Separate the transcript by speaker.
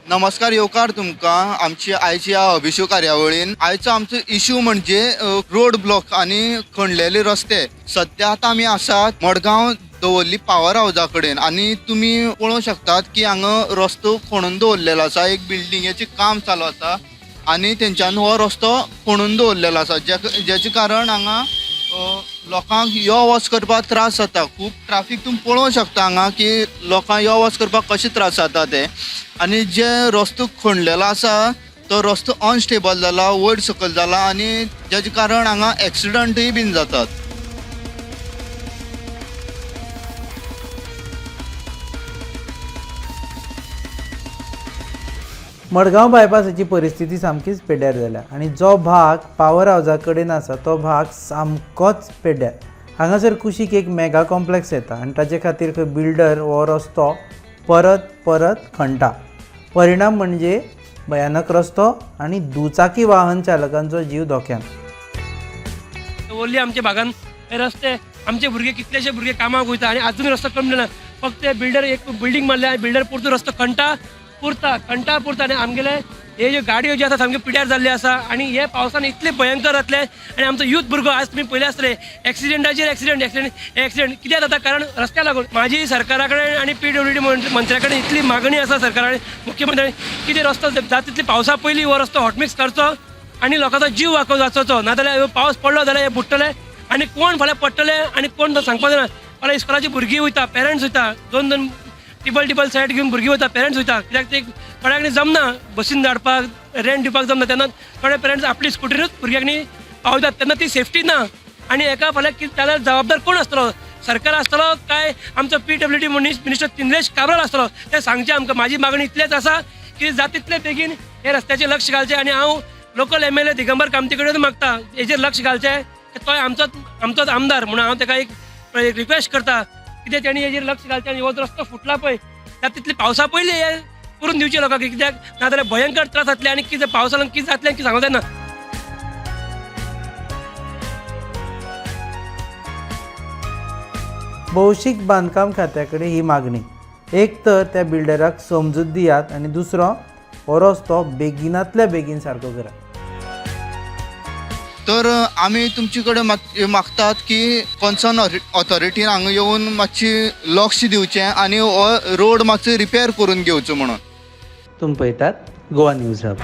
Speaker 1: नमस्कार, येवकार तुमकां आमची आयची ह्या अभिशू कार्यावळीन. आयचो आमचो इशू म्हणजे रोड ब्लॉक आनी खणलेले रस्ते. सद्या आतां आमी आसात मडगांव दवर्ली पावर हावजा कडेन आनी तुमी पळोवंक शकतात की हांगा रस्तो खणून दवरलेलो आसा. एक बिल्डिंगेचें काम चालू आसा आनी तेंच्यांनी हो रस्तो खणून दवरलेलो आसा, जेचे कारण हांगा लोकांक यो वच करपाक त्रास जाता. खूब ट्राफीक तुमी पळोवंक शकता हांगा की लोकांक यो वच करपाक कशें त्रास जाता ते. आनी जे रस्तो खणलेलो आसा तो रस्तो अनस्टेबल जाला, वयर सकयल जाला आनी जेचे कारण हांगा एक्सिडंटूय बीन जातात.
Speaker 2: मडगांव बायपासाची परिस्थिती सामकीच पेड्ड्यार जाल्या आनी जो भाग पावर हावजा कडेन आसा तो भाग सामकोच पेड्ड्यार. हांगासर कुशीक एक मेगा कॉम्प्लेक्स येता आनी ताजे खातीर खंय बिल्डर हो रस्तो परत परत खणटा. परिणाम म्हणजे भयानक रस्तो आनी दुचाकी वाहन चालकांचो जीव धोक्यान.
Speaker 3: दवर्ली आमच्या भागान हे रस्ते, आमचे भुरगे, कितलेशे भुरगे कामाक वयता आनी आजून रस्तो कमी ना. फक्त बिल्डर एक बिल्डींग मारल्या आनी बिल्डर पुरतो रस्तो खणटा पुरता, खणटा पुरता. आनी आमगेले हे ज्यो गाडयो ज्यो आसा सामक्यो पिड्यार जाल्ल्यो आसा आनी हे पावसान इतले भयंकर जातले. आनी आमचो यूथ भुरगो आज तुमी पळयले आसतले, एक्सिडंटाचेर एक्सिडंट, एक्सिडंट, एक्सिडंट कित्याक जाता? कारण रस्त्या लागून. म्हाजी सरकारा कडेन आनी पीडब्ल्यूडी मंत्र्या कडेन इतली मागणी आसा, सरकारा कडेन, मुख्यमंत्र्या की ते रस्तो जाता तितले पावसा पयलीं हो रस्तो हॉटमिक्स करचो आनी लोकांचो जीव वाचोवचो. नाजाल्यार पावस पडलो जाल्यार हे बुडटले आनी कोण फाल्यां पडटले आनी कोण तो सांगपाक जायना. फाल्यां इस्कोलाची भुरगीं वयता, पेरंट्स वयता, दोन दोन टिबल टिबल सेट घेवन भुरगीं वयता, पेरंट्स वयता, कित्याक ते थोड्यांक जमना बसीन धाडपाक, रेंट दिवपाक जमना. तेन्ना थोडे पेरंट्स आपली स्कुटरीनूच भुरग्यांक न्ही पावयतात, तेन्ना ती सेफ्टी ना. आनी एका फाल्यां कितें जाल्यार जबाबदार कोण आसतलो? सरकार आसतलो काय आमचो पीडब्ल्यूडी मिनिस्टर निलेश काब्राल आसतलो? तें सांगचें आमकां. म्हाजी मागणी इतलेच आसा की जाता तितले बेगीन हे रस्त्याचेर लक्ष घालचें. आनी हांव लोकल एमएलए दिगंबर कामती कडेन मागता हेजेर लक्ष घालचें. तोय आमचोच आमचोच आमदार म्हणून हांव ताका एक रिक्वेस्ट करता कितें तेणी हेजेर लक्ष घालचें. आनी हो रस्तो फुटला पळय, जाता तितले पावसा पयलीं हे करून दिवचें लोकांक, कित्याक नाजाल्यार भयंकर त्रास जातले आनी कितें पावसान कितें जातलें कितें सांगूंक जायना.
Speaker 2: भौशीक बांदकाम खात्या कडेन ही मागणी, एक तर त्या बिल्डराक समजूत दियात आनी दुसरो हो रस्तो बेगिनांतल्या बेगीन सारको करात.
Speaker 1: तर आमी तुमचे कडेन मागतात की कन्सर्न ऑथॉरिटीन हांगा येवन मातशी लक्ष दिवचें आनी हो रोड मातसो रिपेर करून घेवचो म्हणून.
Speaker 2: तुमी पळयतात गोवा न्यूज हब.